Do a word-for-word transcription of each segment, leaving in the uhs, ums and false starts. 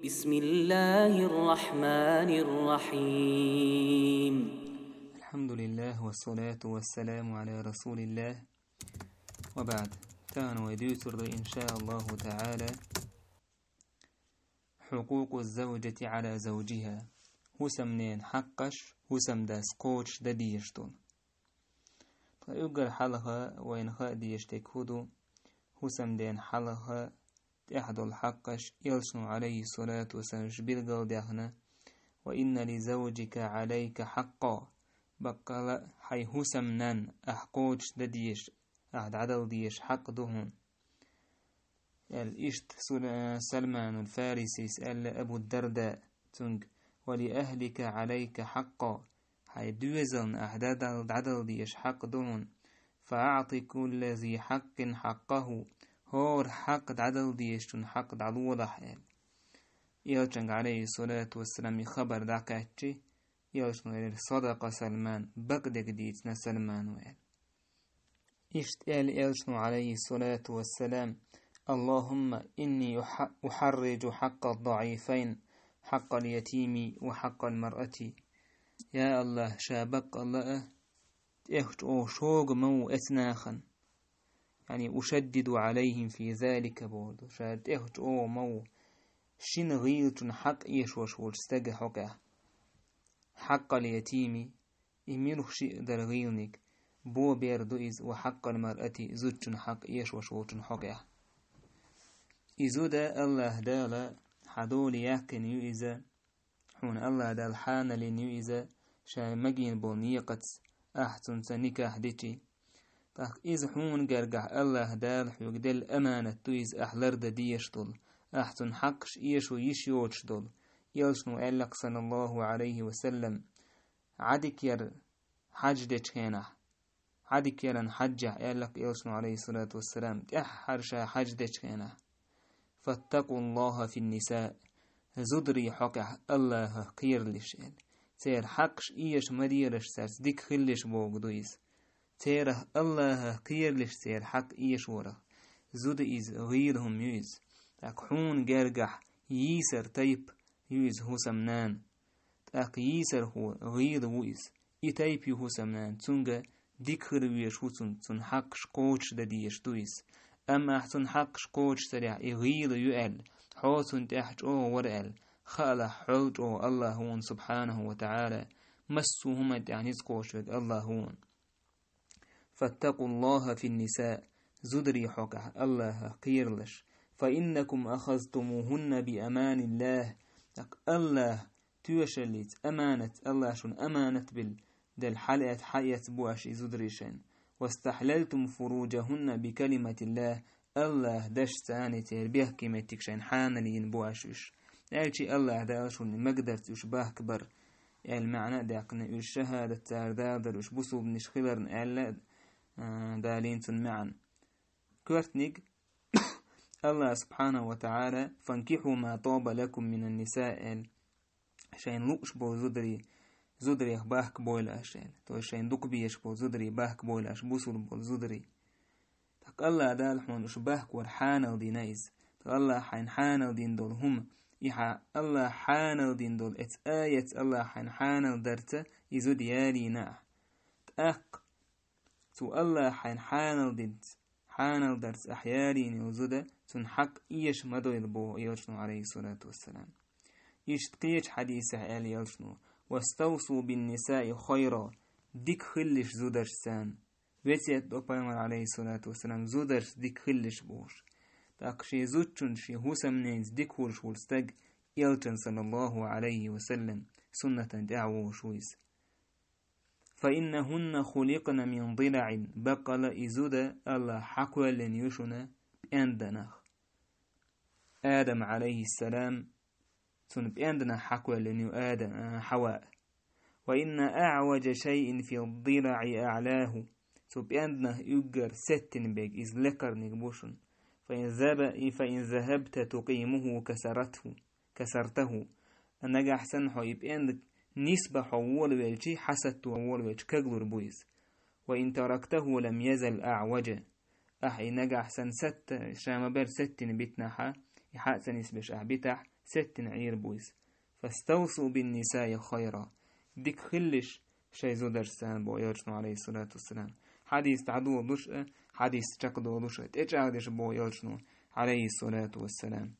بسم الله الرحمن الرحيم. الحمد لله والصلاة والسلام على رسول الله وبعد. Тахана вай дуьйцур ду, иншааллаху таӀала, حقوق الزوجة على زوجها. ХӀусамнен хьакъаш хӀусамдас кхочуш дан дезаш долу. Ткъа уггар хьалха вайна хаа дезаш дерг хӀун ду? ХӀусамден хьалха тӀехь долу хьакъаш, Элчано, Ӏалайхи ссалату вассалам, уьш билгал даьхна: «Ва инна ли завжика Ӏалайка хьакъа». Баккъала а, хьайн хӀусамнан ахь кхочуш дан дезаш, ахь дӀадала дезаш хьакъ ду хьуна. Аьлла иштта Су-, Салманул Фарисис аьлла Абу Дарда цуьнга: «Ва ли ахлика Ӏалайка хьакъа». Хьайн доьзална ахь дӀадал-, дӀадала дезаш хьакъ ду хьуна. «Фа аӀти кулла зи хьакъин хьакъаху». ХӀора хьакъ дӀадала дезачун хьакъ дӀалолахь, аьлла. Элчанга, Ӏалайхи ссалату вассалам, и хабар дӀакхаьччи, Элчано элира: «Садакъа Салман, бакъдерг дийцина Салмано», аьлла. Иштта аьлла Элчано, Ӏалайхи ссалату вассалам: «Аллахумма инни уха-, ухьарриджу хьакъа даӀифайн, хьакъал ятими ва хьакъал маръати». Я Аллах, ша баккъалла а тӀех чӀогӀа шога ма ву эцу нахана. Яъни, ушаддиду Ӏалайхим фи залика бохург ду. Ша тӀех чӀогӀа ма ву шина гӀийлачун хьакъ эшош волчу стага хьокъехь. Хьакъал ятими, и муьлха шиъ дара гӀийланиг, бо бер ду иза, ва хьакъал маръати, зудчун хьакъ эшош волчун хьокъехь. И зуда Аллаха Дала хьан доле яьккхина ю иза, хьуна Аллаха Дала хьанал йина ю иза, ша магийна болу некъаца ахь цунца никахь дичи. ТӀаккха иза хьуна гергахь Аллаха Дала хьоьга делла аманат ду иза, ахь лардан дезаш долу, ахь цунна хьакъаш эшо йиш йоцуш долу. Элчано аьлла-кх, саллаллаху Ӏалайхи ва саллам, Ӏадика яр хьаьж дечу хенахь, Ӏадика яран хьаьжча, аьлла-кх Элчано, Ӏалайхи ссалату вассалам, тӀаьххьара ша хьаьж дечу хенахь: «Фаттакъуллаха фин ниса». Зударий хьокъехь Аллахах кхералаш, аьлла. Церан хьакъаш эша ма дераш, цаьрца дика хилалаш бохург ду иза. Церах Аллахах кхералаш, церан хьакъ эшорах. Зуда иза гӀийла хӀума ю иза. ТӀаккха хьуна гергахь йийсар тайпа ю иза хӀусамнана. ТӀаккха йийсархо гӀийла ву иза. И тайпа ю хӀусамнана, цуьнга дика хила везаш ву цунна, цунна хьакъаш кхочуш дан дезаш ду иза. Амма ахь цунна хьакъаш кхочуш царехь, и гӀийла ю аьлла, хьо цунна тӀехь чӀогӀа вара аьлла, хаалахь, хьол чӀогӀа Аллах ву хьуна, субхьанаху ва таӀала, массо а хӀуманна тӀехь ницкъ кхочуш верг Аллах ву хьуна. «Фаттакъуллаха фин ниса», зударий хьокъехь Аллахах кхералаш. «Фа иннакум ахазтумухунна би аманиллах». ТӀаккха Аллах тоьшаллица, аманат, Аллах шуна аманат бил, делла хьалаэц, хьаэц бу аша и зударий шайн. «Вастахьлалтум фуруджахунна би калиматиллах». Аллах дашца царна церан бехке меттиг шайн хьанал йина бу аша уьш. Аьлчи Аллах Дала шуна магадарца уьш бахка бар, аьлла маьӀна а даьккхина, уьш шахӀадат цара далар, уьш бусулбанаш хиларна аьлла, а, далийна цунна маьӀна. Коьртаниг Аллах субхьанаху ва таӀала: «Фанкихьу ма тоба лакум минан ниса», аьлла. Шайн лууш болу зударий, зударех бахка бойла аша, аьлла. То есть шайн дукха безаш болу зударий бахка бойла аша, бусулба болу зударий. ТӀаккха Аллах Дала хьуна уьш бахка вар хьанал дина иза. ТӀаккха Аллах хьайна хьанал дина долу хӀума, и хьан Аллах хьанал дина долу эца аятца Аллах хьайна хьанал дарца и зуда ялийна ахь. ТӀаккха цу Аллах хьайна хьанал динца, хьанал дарца ахь ялийна йолу зуда, цунна хьакъ эша ма дойла боху Элчано, Ӏалайхи ссалату вассалам. Иштта кхечу хьадисехь аьлла Элчано: «Ваставсу бин нисаи хайра», дика хилалаш зударшца. Весет до пайхамар, Ӏалайхи ссалату вассалам, зударшца дика хилалаш бохуш. ТӀаккха шен зудчун, шен хӀусамненца дика хуьлуш волу стаг Элчан, саллаллаху Ӏалайхи ва саллам, суннатан тӀаьхьа вогӀуш ву иза. «Фа иннахунна хуликъна мин дилаӀин», баккъала и зуда Аллах хьакхоьллина ю шуна пӀенданах. Адам, Ӏалайхиссалам, цунна пӀенданах хьакхоьллина ю Адам, а, Хьава. «Ва инна аӀважа шайин фи дилаӀи аӀлаху». Цу пӀенданах уггар сеттина берг, иза лекхарниг бу шуна. «Фа ин заба-, фа ин захабта тукъимуху касаратху». касартаху. Нагахь санна хьо и пӀенда нисбан хьо волавелчи, хьасатто волавелчи, каглур бу иза. «Ва ин тарактаху лам язал аӀважа». Ахь и нагахь санна сатта, ша ма-барра сеттина битинехь, и хьа а ца нисбеш ахь битахь, сеттина Ӏийр бу иза. «Фаставсу бин нисаи хайра». Дика хилалаш шайн зударшца боху элчано, алейхиссалату вассалам. Хьадис дӀадолалуш а, хьадис чекхдолуш а, тӀечӀагӀдеш боху элчано, алейхиссалату вассалам.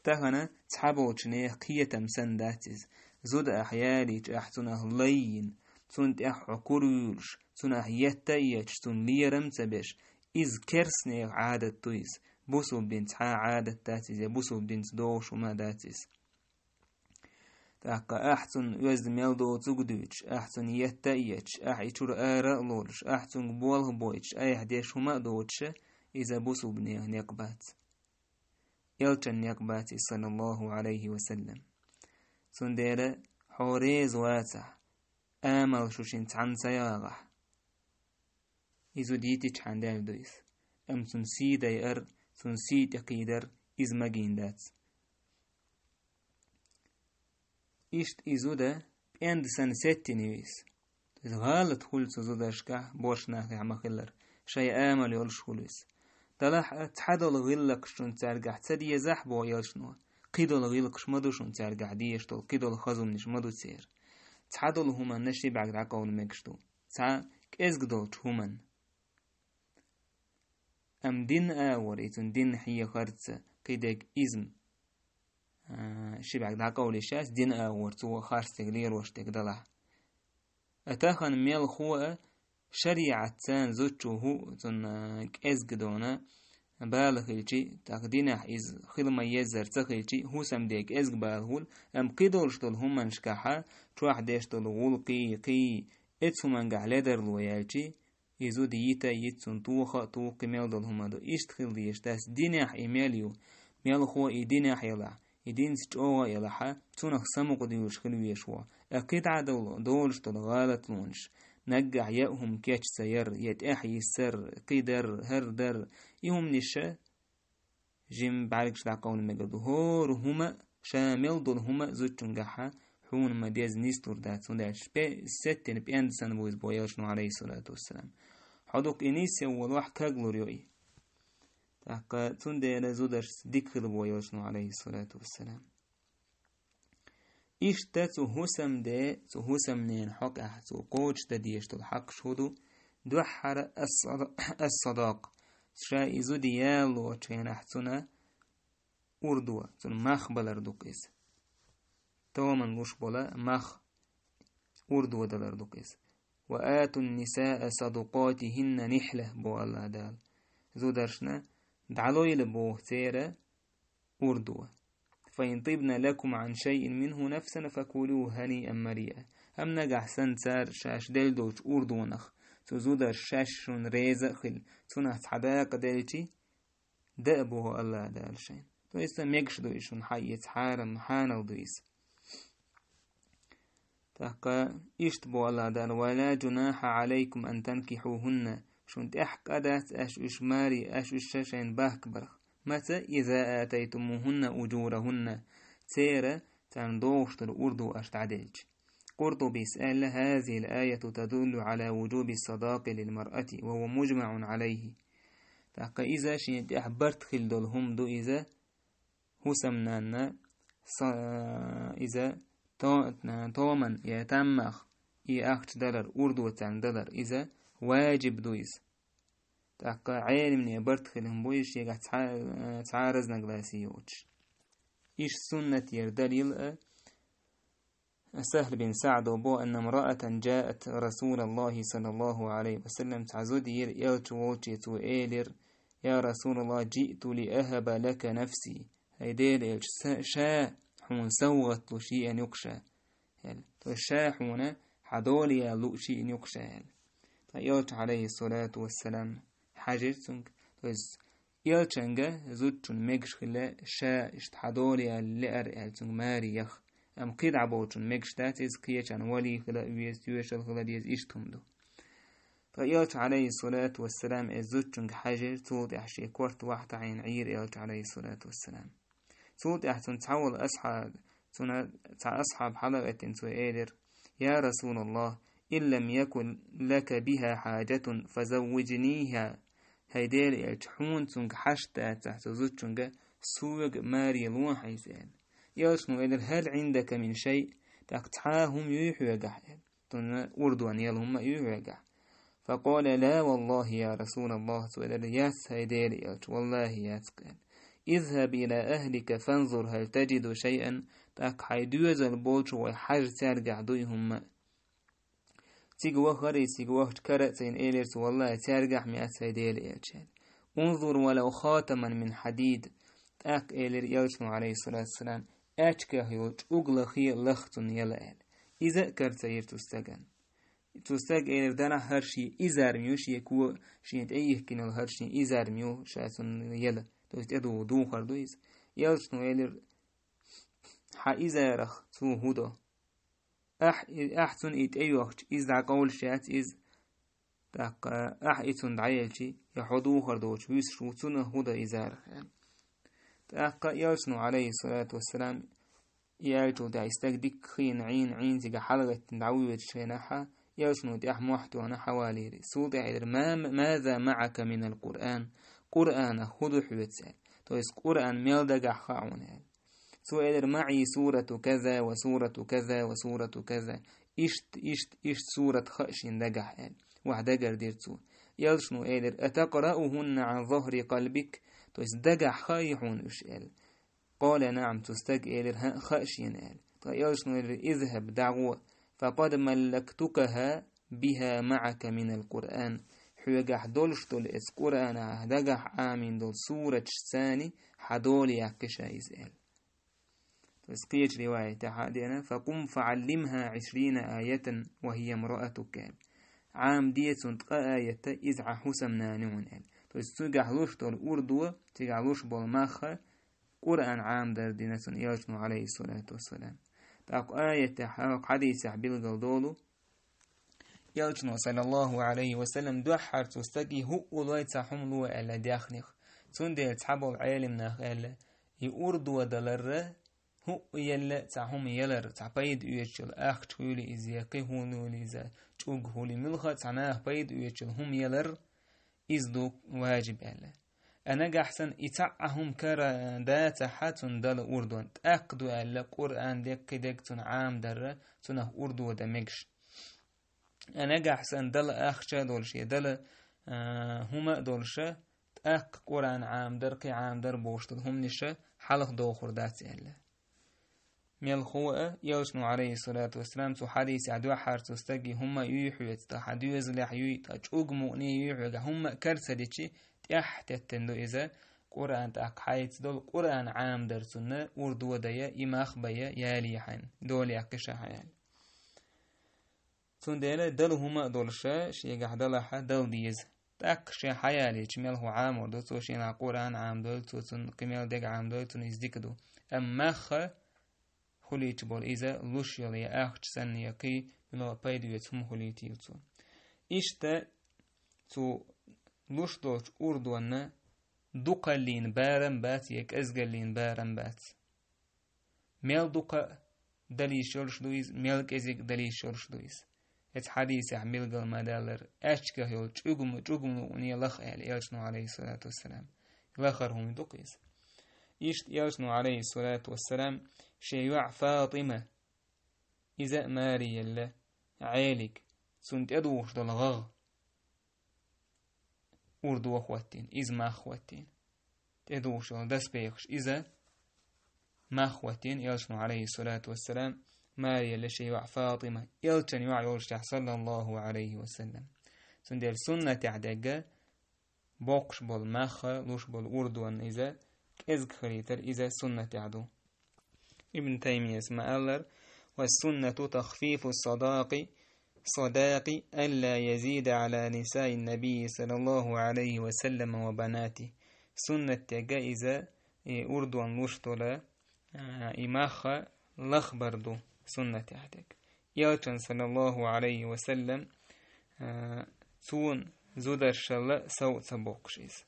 Тахана цхьаболчу нехан кхетам санна дац иза. Зуда ахь ялийча, ахь цунах лаййина, цунна тӀехь хьо кура вуьйлуш, цунах етта а етташ, цунна лерам а ца беш, иза керстанехан Ӏадат ду иза. Бусулба динца цхьа а Ӏадат дац иза, я бусулба динца догӀуш хӀума а дац иза. ТӀаккха ахь цунна оьзда мел доцург дуьйцуш, ахь цунна етта а етташ, ахь и чуьра ара а лолуш, ахь цуьнга болх бойтуш, айхьа деш хӀума а доцуша, иза бусулба нехан некъ бац. Элчан некъ бац иза, саллаллаху алейхи ва саллам. Цундела хьо реза вацахь, амал шу шин цхьаьна ца ягӀахь, и зуда йитичхьана даьлла ду иза. Амма цунна сий дайар, цунна сий тӀекхийдар, иза магийна дац. Иштта и зуда пӀенда санна сеттина ю иза. Иза гӀалат хуьлу цу зударшкахь, боьрша нахехь ма-хиллара, шайн амал йолуш хуьлу иза. Делахь а цхьадолу гӀиллакхаш шуна цаьргахь ца дезахь, боху элчано, кхидолу гӀиллакхаш ма ду шуна цаьргахь дезаш долу, кхидолу хаза хӀуманаш ма ду церан. Цхьадолу хӀуманна ши бӀаьрг дӀакъовла мегаш ду. Цхьа кӀезиг долчу хӀуманна. Амма дин агӀор, и цунна дин хьехарца, кхидерг иза, а, ши бӀаьрг дӀакъовлийша ас дин агӀор, цо харцдерг лелош дерг далахь. А тахана мелхо а шариӀатца зудчо хӀуъа цунна кӀезиг дона бала хилчи, тӀаккха динехь иза хила ма-еззара ца хилчи, хӀусамде кӀезиг бала хуьлу, амма кхидолуш долу хӀуманашкахьа, чохь деш долу гӀуллакхий, кхий, эцу хӀумангахь ледарло яьлчи, и зуда йита а йита, цунна тоха а туху, кхин мел долу хӀума ду. Иштта хила дезаш дац, динехь и мел ю, мелхо и динехь елахь, и динца чӀогӀа а елахьа, цунах самукъадуьйлуш хила везаш ву. А кхидӀа долу, долуш долу гӀалатлонаш, наггахь я а хӀума кеч ца яр, я тӀехь йиссар, кхидар, хӀардар, и хӀуманиша жима бӀаьргаш дӀакъовла мегар ду. ХӀора хӀума а, ша мел долу хӀума а зудчунгахьа хьуна ма-дезза нислур дац, хӀунда аьлча пе-, сеттина пӀенда санна ву иза, боху элчано, алейхиссалату вассалам. Хьо дукха и нисъян волахь, каглур ю и. ТӀаккха цундела зударшца дика хила, боху элчано, алейхиссалату вассалам. Иштта цу хӀусамде, цу хӀусамненан хьокъехь цо кхочушдан дезаш долу хьакъаш хӀун ду? Дуьххьара ас-сада-, ас-садакъа. Ша и зуда ялочу хенахь цунна урдо, цунна мах балар ду-кх иза. Томан луш бола мах урдо далар ду-кх иза. «Ва атун нисаа садукъатихинна нихьла», боху АллахӀ Дала. Зударшна дӀалойла боху церан урдо. «Фа ин тибна лакум ан шайин минху нафсан факулух ханиан мариа». Амма нагахь санна цара шаьш делла долчу урдонах цу зударша шаьш шуна реза а хилла, цунах цхьа дакъа делчи, даа боху АллахӀ Дала шайна. То есть, мегаш ду иза шуна хьаэца, хьарам, хьанал ду иза. ТӀаккха иштта боху АллахӀ Дала: «Ва ла жунаха алайкум ан танкихухунна». Шуна тӀехь къа дац аьш уьш маре, аьш уьш ша шайна бахка барх. Маца? «Иза атайтумухунна ужурахунна». Церан, царна догӀуш долу урдо аша дӀаделча. Къуртубис аьлла: «Хазихил аяту тадуллу ала вужуби садакъи лил маръати, ва хува мужмаун алайхи». ТӀаккха иза шен тӀехь барт хила долу хӀума ду иза, хӀусамнанна, са-, иза то-, томан я таммах и ахча далар, урдо царна далар, иза важиб ду иза. ТӀаккха Ӏелимне барт хила хӀума бу иза, шегахь цхьа, цхьа разногласие йоцуш. Иш суннат яр далил а, Сахл бин СаӀдо бо: «Анна мраатан джаат Расулаллахи саллаллаху алейхи ва саллям», цхьа зуда йира элча волче, цо элира: «Я Расулаллах, джиъту ли ахаба лака нафси». «Хай Дела элча, са-, ша хьуна совгӀат луш йиъна ю-кх ша», аьлла. То есть ша хьуна хьан дола яла лууш йиъна ю-кх ша, аьлла. Ткъа элча, алейхиссалату вассалам, хьажира цуьнга. То есть элчанга зудчун мегаш хила ша иштта хьан дола яла леара аьлла цуьнга маре яха. Амма кхидӀа болчун мегаш дац иза, кхечарна валий хила а веза, тоьшалла хила а деза, иштта хӀума ду. Ткъа элча, алейхиссалату вассалам, эс зудчунга хьажира, цул тӀаьхьа шен корта вахьа таӀийна Ӏийра элча, алейхиссалату вассалам. Цул тӀаьхьа цунна цхьа волу асхьа-, цунна цхьа асхьаб хьала а гӀеттина, цо элира: «Я Расулаллах, ин лам якун лака биха хьаджатун, фазаввиджниха». «Хай Дела элча, хьуна цуьнга хьашт дацахь, цу зудчуьнга, соьга маре лохьа иза», аьлла. Элчано элира: «هل عندك من شيء؟» ТӀаккха цхьа хӀума юй хьоьгахь аьлла. Цунна урдув яла хӀума юй хьоьгахь. فقال: «لا والله يا رسول الله». Цо элира: «Яц, хӀай Делан элча, валлахӀи, яц-кх», аьлла. «اذهب إلى أهلك فانظر هل تجد شيئا». ТӀаккха хьай доьзал болчу вай хьажа, цаьргахь дуй хӀума. Цига вахара, цига вахча кара а ца йина, элира цо: «ВаллахӀи, цаьргахь-м яц, хӀай Делан элча», аьлла. «انظر ولو خاتما من حديد». ТӀаккха элира элчано, عليه الصلاة والسلام: «Аьчках йолу чӀуг лахе а лаха цунна яла», аьлла. Иза а кара ца йира цу стагана. Цу стага элира: «Делахь хӀара шен изарма ю, шен ко-, шен тӀе йихкина йолу хӀара шен изарма ю, ша цунна яла». То есть тӀе ду-, духар ду иза. Элчано элира: «Хьан изарах цо хӀун до? Ахь, ахь цунна и тӀейохча, иза дӀакъовлуш яц иза. ТӀаккха ахь и цунна дӀаелчи, я хьо духар доцуш вуьсуш ву, цунах хӀун до изарах», аьлла. ТӀаккха элчано, عليه الصلاة والسلام, и аьллачул тӀаьхьа и стаг дикка хиъна, Ӏийна, Ӏийна цигахь хьалагӀаттина дӀавоьдучу хенахь, элчано тӀехь мохь тоьхна хьавалийра. Цул тӀаьхьа элира: «ما، ماذا معك من القرآن؟» Къуръанах хӀун ду хьоьца, аьлла. То есть Къуръан мел дагахь хаьа хьуна, аьлла. Цо элира: «معي سورة كذا وسورة كذا وسورة كذا». Иштта, иштта, иштта сурат хаьа шена дагахь, аьлла. Ваха дагардира цо. Элчано элира: «أتقرأهن عن ظهر قلبك؟» То есть дагахь хаьий хьуна уьш, аьлла. قال: «نعم». Цу стага элира: «ХӀаъ, хаьа шена», аьлла. Ткъа элчано элира: «اذهب, дӀагӀо, فقد ملكتكها بها معك من القرآن». Хьоьгахь долуш долу эцу Къуръанах дагахь Ӏамийна долу сураташца хьан дола яккхи ша иза, аьлла. То есть кхечу риваятехь а деана: «فقم فعلمها عشرين آية وهي امرأتك», аьлла. Ӏамаде цунна ткъа аят, иза хьан хӀусамнана ю хьуна, аьлла. То есть цигахь луш долу урдув, цигахь луш болу мах Къуръан Ӏамадар дина цунна элчано, عليه الصلاة والسلام. ТӀаккха аятехь, хьадисехь билгал долу, элчано, صلى الله عليه وسلم, дуьххьара цу стаге хӀуъа лой цхьа хӀума ло аьлла дехнех. Цундела цхьаболу Ӏелимнах аьлла: и урдув даларра, хӀуъа елла цхьа хӀума ялар, цхьа пайда оьцуш йолу ахча хуьлий иза, я кхин хӀума хуьлий иза, чӀуг хуьлий, муьлхха а цхьа наха пайда оьцуш йолу хӀума ялар, иза ду важиб аьлла. А нагахь санна и цхьа а хӀума кара дацахь цунна дала урдув, тӀаккха ду аьлла Къуръан деккхий дег цунна Ӏамадарра, цунах урдув дан мегаш. А нагахь санна дала ахча а долуш, я дала, а, хӀума а долуша, тӀаккха Къуръан Ӏамадар, кхин Ӏамадар бохуш долу хӀуманиша хьалха дохур дац аьлла. Мелхо а, элчано, عليه الصلاة والسلام, цу хьадисехь дуьххьара цу стаге хӀума юй хьоьца, ткъа хьан доьзалехь юй, ткъа чӀуг мукъане юй хьоьга, хӀумма а кара ца дичи, тӀаьхьа теттина ду иза, Къуръан тӀаккха хьайца долу, Къуръан Ӏамадар цунна урдув дая, и мах бая, яле хьайна, дола яккхи ша хьан аьлла. Цундела дала хӀума а долуша, шегахь далахьа дала деза. ТӀаккха шен хьаялийча, мелхо Ӏамор ду, цо шена Къуръан Ӏамадойла, цо цунна кхин мел дега Ӏамадойла, цунна иза дика ду. Амма мах хуьлийча болу иза луш йолу я ахча санна, я кхин муьлха пайда оьцу хӀума хуьлийтийла цо. Иштта цу луш долчу урдонна дукхаллин барам бац, я кӀезгаллин барам бац. Мел дукха а далийш йолуш ду иза, мел кӀезиг а далийш йолуш ду иза. Эцу хьадисехь билгал ма-даллара, аьчках йолу чӀугма, чӀугма луъне лаха аьлла элчано, عليه الصلاة والسلام. Лахара хӀума ду-кх иза. Иштта элчано, عليه الصلاة والسلام, шен йоӀ Фатима, иза а маре елла, Ӏелиг, цунна тӀедухуш долу гӀагӀ. Урдув хӀоттийна, иза мах хӀоттийна. ТӀедухуш йолу доспехаш, иза мах хӀоттийна, элчано, عليه الصلاة والسلام, маре елла шен йоӀ Фатима, элчан йоӀ йолуш тӀехь, صلى الله عليه وسلم. Цундела суннатехь дегга боккхуш болу мах, луш болу урдонна иза кӀезиг хилийтар, иза суннатехь ду. Ибн Таймияс ма-аллара: «والسنة تخفيف الصداق، صداق ألا يزيد على نساء النبي صلى الله عليه وسلم وبناته». Суннат дегга иза, и урдон луш долу, а, и мах лахбар ду суннатехь дегга. Элчан, صلى الله عليه وسلم, а, цуьнан зударшалла сов ца боккхуш иза.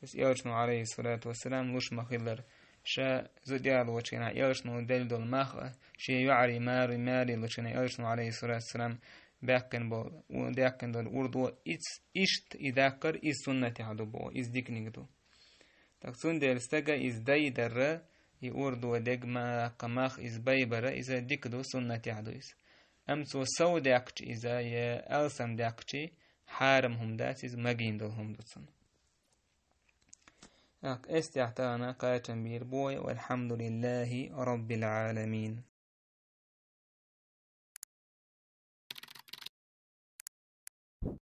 Иза элчано, عليه الصلاة والسلام, луш ма-хиллара. Ша зуда ялочу хенахь элчано делла долу мах а, шен йоӀарий маре, маре лучу хенахь элчано, عليه الصلاة والسلام, баьккхина болу, у-, даьккхина долу урдо, иц-, иштта и даккхар, иза суннатехь ду боху, иза диканиг ду. Так цундела стага иза дайдарра, и урдо дегма, кхамах из байбара, иза дика ду, суннатехь ду иза. Ам цо сов деккхача иза, я алсам деккхача, хьарам хӀума дац, иза магийна долу хӀума ду цунна. ТӀаккха эстех тахана кхачам бийр бой, валхьамдулиллахи роббил Ӏаламин.